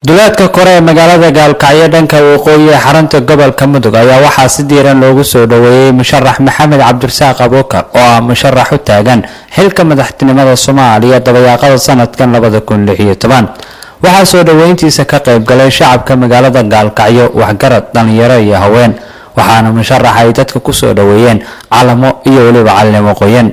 Duleedka kore ee magaalada Gaalkacyo, dhanka waqooyi ee xarunta gobolka Mudug, ayaa waxaa si diiran loogu soo dhoweeyey musharax Maxamed Cabdirasaaq Abuukar, oo ah musharax u taagan xilka madaxtinimada Soomaaliya dabayaaqada sanadkan 2016. Waxaa soo dhoweyntiisa ka qayb galay shacabka magaalada Gaalkacyo, waxgarad, dhalinyaro iyo haween, waxaana musharaxa ay dadka kusoo dhoweeyeen calamo iyo weliba calimo qoyan,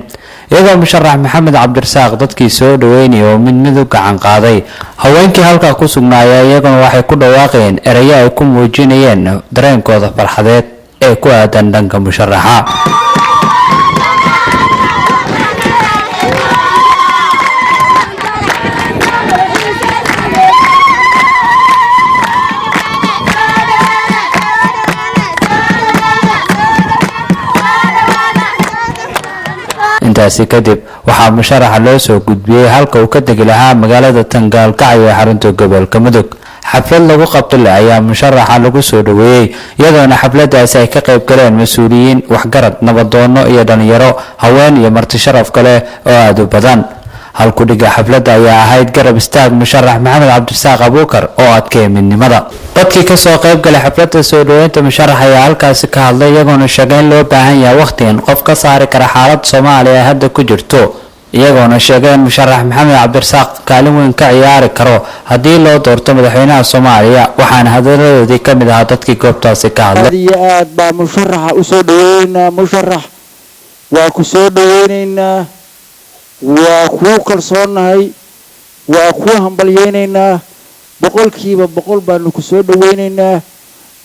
iyadoo musharax Maxamed Cabdirasaaq dadkii soo dhaweynaya oo mid mid u gacan qaaday. Haweenkii halkaa ku sugnaaya iyaguna waxay ku dhawaaqayeen erayo ay ku muujinayeen dareenkooda farxadeed ee ku aadan dhanka musharaxa. Intaasi kadib waxaa musharaxa loo soo gudbiyey halka uu ka degi lahaa magaalada Tangaalkacyo ee xarunta gobolka Mudug. Xaflad lagu qabtale ayaa musharaxa lagu soo dhoweeyey, iyadoona xafladaasi ay ka qayb galeen mas-uuliyiin, waxgarad, nabadoono iyo dhalinyaro, haween iyo marti sharaf kale oo aada u badan. Halkudhiga xafladda ayaa ahayd "Garab istaag musharax Maxamed Cabdirasaaq Abuukar oo adkeeya midnimada". Dadkii kasoo qayb galay xafladda soo dhoweynta musharax ayaa halkaasi ka hadlay, iyagoona sheegay in loo baahan yahay wakhtigan qof ka saari kara xaalad Soomaaliya ay hadda ku jirto, iyagoona sheegay in musharax Maxamed Cabdirasaaq kaalin weyn ka ciyaari karo haddii loo doorto madaxweynaha Soomaaliya. Waxaana hadaladoodii ka mid ahaa dadkii goobtaasi ka hadlay. Aad iyo aad baa musharaxa usoo dhaweyneynaa. Musharax, waa ku soo dhaweyneynaa, waa kuu kalsoonnahay, waa kuu hambalyeynaynaa. 100% baanu ku soo dhaweynaynaa,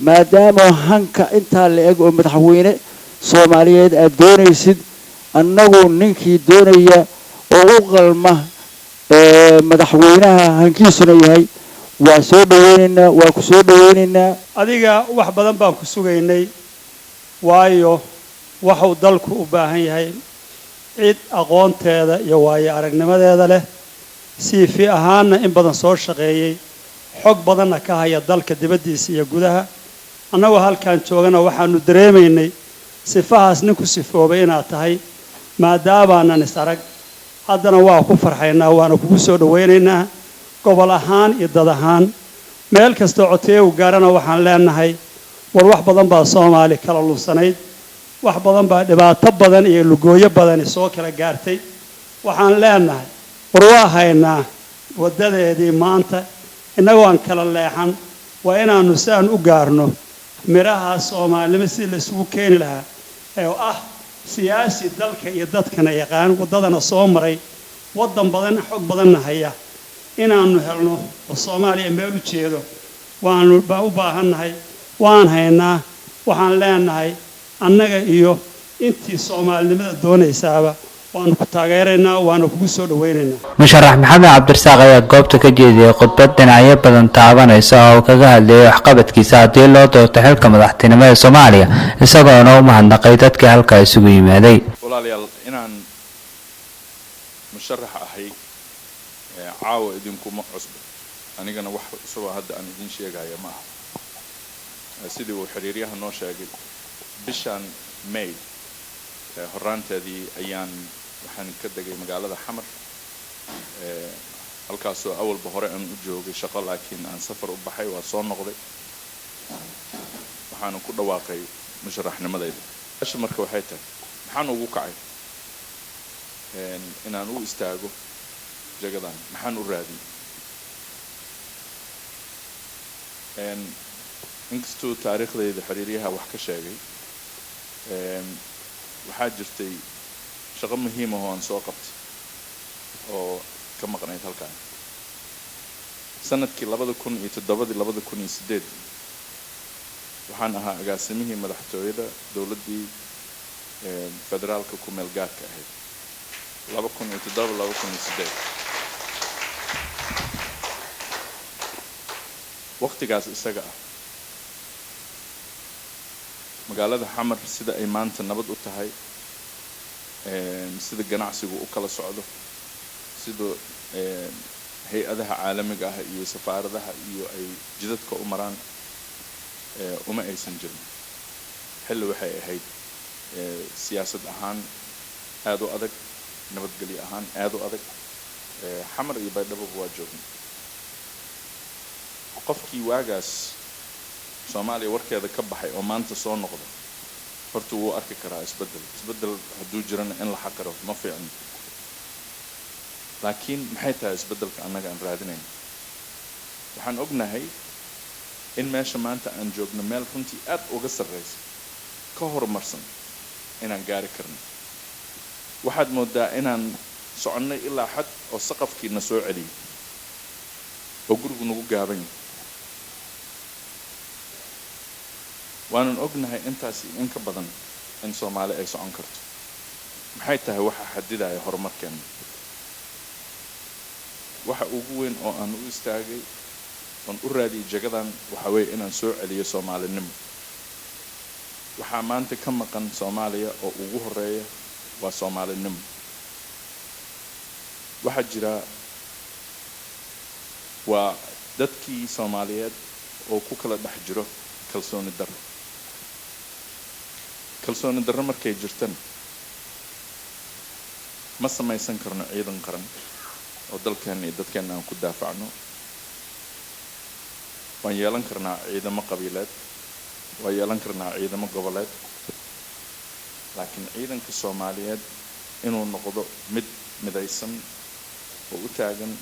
maadaama hanka intaa la eg oo madaxweyne Soomaaliyeed aad doonaysid. Annagu ninkii doonaya oo u qalma madaxweynaha hankiisuna yahay waa soo dhaweynaynaa, waa ku soo dhaweynaynaa. Adiga wax badan baan ku sugaynay, waayo waxuu dalku u baahan yahay cid aqoonteeda iyo waayo aragnimadeeda leh, CV ahaanna in badan soo shaqeeyey, xog badanna ka haya dalka dibaddiisa iyo gudaha. Annagoo halkaan joogana waxaanu dareemaynay sifahaas nin ku sifoobay inaad tahay. Maadaamaanan is arag, haddana waa ku farxaynaa, waana kugu soo dhawaynaynaa gobol ahaan iyo dad ahaan. Meel kastoo codkeegu gaarana waxaan leenahay: war, wax badan baa Soomaali kala lunsanayd, wax badan baa dhibaato badan iyo lugooyo badani soo kala gaartay. Waxaan leenahay: war, waa haynaa waddadeedii maanta, innagoo aan kala leexan, waa inaannu si aan u gaarno midhaha Soomaalinimo sidii la isugu keeni lahaa, ee ah siyaasi dalka iyo dadkana yaqaan, waddadana soo maray, waddan badan xog badanna haya, inaannu helno oo Soomaaliya meel u jeedo waanu baa u baahannahay. Waan haynaa. Waxaan leenahay, annaga iyo intii Soomaalinimada doonaysaaba waanu ku taageeraynaa, waanu kugu soo dhawaynaynaa. Musharax Maxamed Cabdirasaaq ayaa goobta ka jeediyey khudbad dhinacyo badan taabanaysa oo kaga hadlayay waxqabadkiisa haddii loo doorto xilka madaxtinimo ee Soomaaliya, isagoona u mahadnaqay dadkii halkaa isugu yimaaday. Walaalayaal, inaan musharax ahay caawa idinkuma cusbo, anigana wax cusuboo hadda aan idin sheegaya ma aha. Sidii uu xiriiryaha noo sheegay, bishan May horaanteedii ayaan waxaan ka degay magaalada Xamar, halkaasoo awalba hore aan u joogay shaqo, laakiin aan safar u baxay. Waa soo noqday, waxaana ku dhawaaqay musharaxnimadayda. Asha marka waxay tahay, maxaan ugu kacay inaan u istaago jagadan? Maxaan u raadiyey? Inkastuu taariikhdayda xiriiryaha wax ka sheegay, waxaa jirtay shaqo muhiim ah oo aan soo qabtay oo ka maqnayd halkan. Sanadkii 2007-dii, 2008-dii, waxaan ahaa agaasimihii madaxtooyada dowladdii federaalka ku meel gaarka ahayd, 2007, 2008. Waqtigaas isaga ah magaalada Xamar sida ay maanta nabad u tahay, sida ganacsigu u kala socdo, sida hay-adaha caalamiga ah iyo safaaradaha iyo ay jidadka u maraan, uma aysan jirin. Xilli waxay ahayd siyaasad ahaan aada u adag, nabadgelyo ahaan aada u adag. Xamar iyo Baydhaboba waa joognay. Qofkii waagaas Soomaaliya warkeeda ka baxay oo maanta soo noqda, horta wuu arki karaa isbeddel. Isbeddel hadduu jirana, in la xaqiro ma fiicno. Laakiin maxay tahay isbeddelka annaga aan raadinayn? Waxaan ognahay in meesha maanta aan joogno meel runtii aad uga sarreysa, ka horumarsan inaan gaari karno. Waxaad moodaa inaan soconnay ilaa xad oo saqafkiina soo celiyay oo gurigu nagu gaaban yahay. Waanan ognahay intaasi in ka badan in Soomaali ay socon karto. Maxay tahay waxa xadidaya horumarkeenna? Waxa ugu weyn oo aan u istaagay oon u raadiyay jagadan waxa weeye inaan soo celiyo Soomaalinimo. Waxaa maanta ka maqan Soomaaliya oo ugu horeeya waa Soomaalinimo. Waxaa jira waa dadkii Soomaaliyeed oo ku kala dhex jiro kalsooni darro. Kalsooni darro markay jirtana, ma samaysan karno ciidan qaran oo dalkeenna iyo dadkeenna aan ku daafacno. Waan yeelan karnaa ciidamo qabiileed, waan yeelan karnaa ciidamo goboleed, laakiin ciidanka Soomaaliyeed inuu noqdo mid midaysan oo u taagan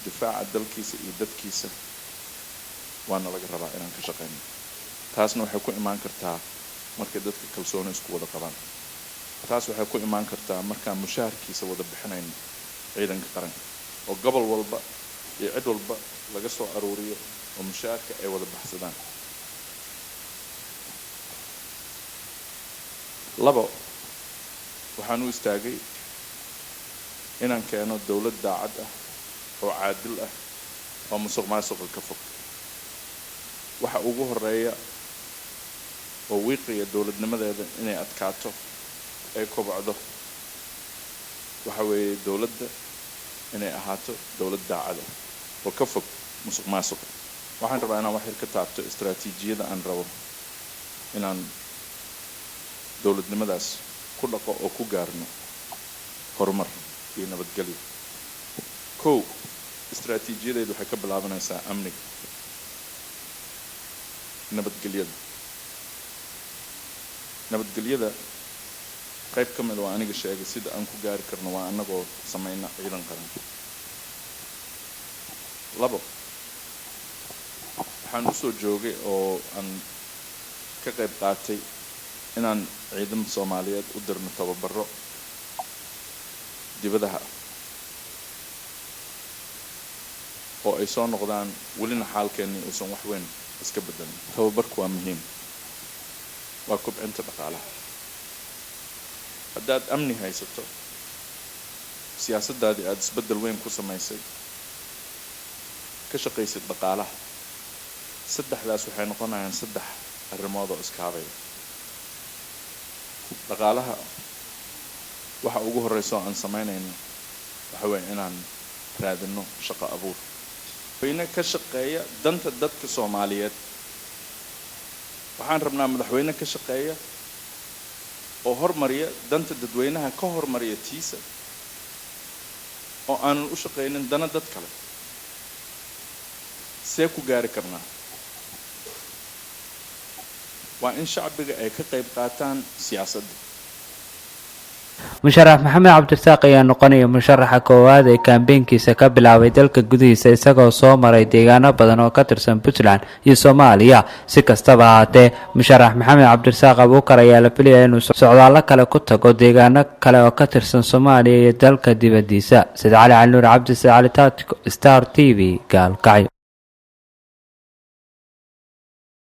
difaaca dalkiisa iyo dadkiisa waana laga rabaa inaan ka shaqeyno. Taasna waxay ku imaan kartaa markay dadka kalsooni isku wada qabaan. Taas waxay ku imaan kartaa markaan mushaharkiisa wada bixinayno ciidanka qaranka, oo gobol walba iyo cid walba laga soo aruuriyo oo mushaharka ay wada baxsadaan. Labo, waxaan u istaagay inaan keeno dowlad daacad ah oo caadil ah oo musuq maasuqa ka fog. Waxa ugu horeeya oo wiiqaya dowladnimadeeda inay adkaato, ay kobocdo, waxa weeye dowladda inay ahaato dowlad daacad ah oo ka fog musuq maasuqa. Waxaan rabaa inaan wax yar ka taabto istaraatiijiyada aan rabo inaan dowladnimadaas ku dhaqo oo ku gaarno horumar iyo nabadgelyo. Kow, istaraatiijiyadaydu waxay ka bilaabanaysaa amniga, nabadgelyada. Nabadgelyada qayb ka mid waa aniga sheegay sida aan ku gaari karno waa annagoo samayna ciidan qaran. Labo, waxaan usoo joogay oo aan ka qayb qaatay inaan ciidan Soomaaliyeed u dirno tababaro dibadaha ah oo ay soo noqdaan, welina xaalkeennii uusan wax weyn iska bedelin. Tababarku waa muhiim, waa kobcinta dhaqaalaha. Haddaad amni haysato, siyaasaddaadii aada isbeddel weyn ku samaysay, ka shaqaysid dhaqaalaha, saddexdaas waxay noqonayaan saddex arrimood oo iskaabaya. Dhaqaalaha waxa ugu horreysa oo aan samaynayno waxa weeye inaan raadino shaqo abuur, madaxweyne ka shaqeeya danta dadka Soomaaliyeed. Waxaan rabnaa madaxweyne ka shaqeeya oo hormariya danta dadweynaha, ka hormariya tiisa, oo aanan u shaqaynin dana dad kale. See ku gaari karnaa? Waa in shacbiga ay ka qayb qaataan siyaasadda. Musharax Maxamed Cabdirasaaq ayaa noqonaya musharaxa koowaad ee kaambeynkiisa ka bilaabay dalka gudihiisa, isagoo soo maray deegaano badan oo ka tirsan Puntland iyo Soomaaliya. Si kastaba ahaatee, musharax Maxamed Cabdirasaaq Abuukar ayaa la filaya inuu socdaallo kale ku tago deegaano kale oo ka tirsan Soomaaliya iyo dalka dibadiisa. Sida Cali Cali Nuur Cabdi Cali Taatiko, Star TV, Gaalkacyo.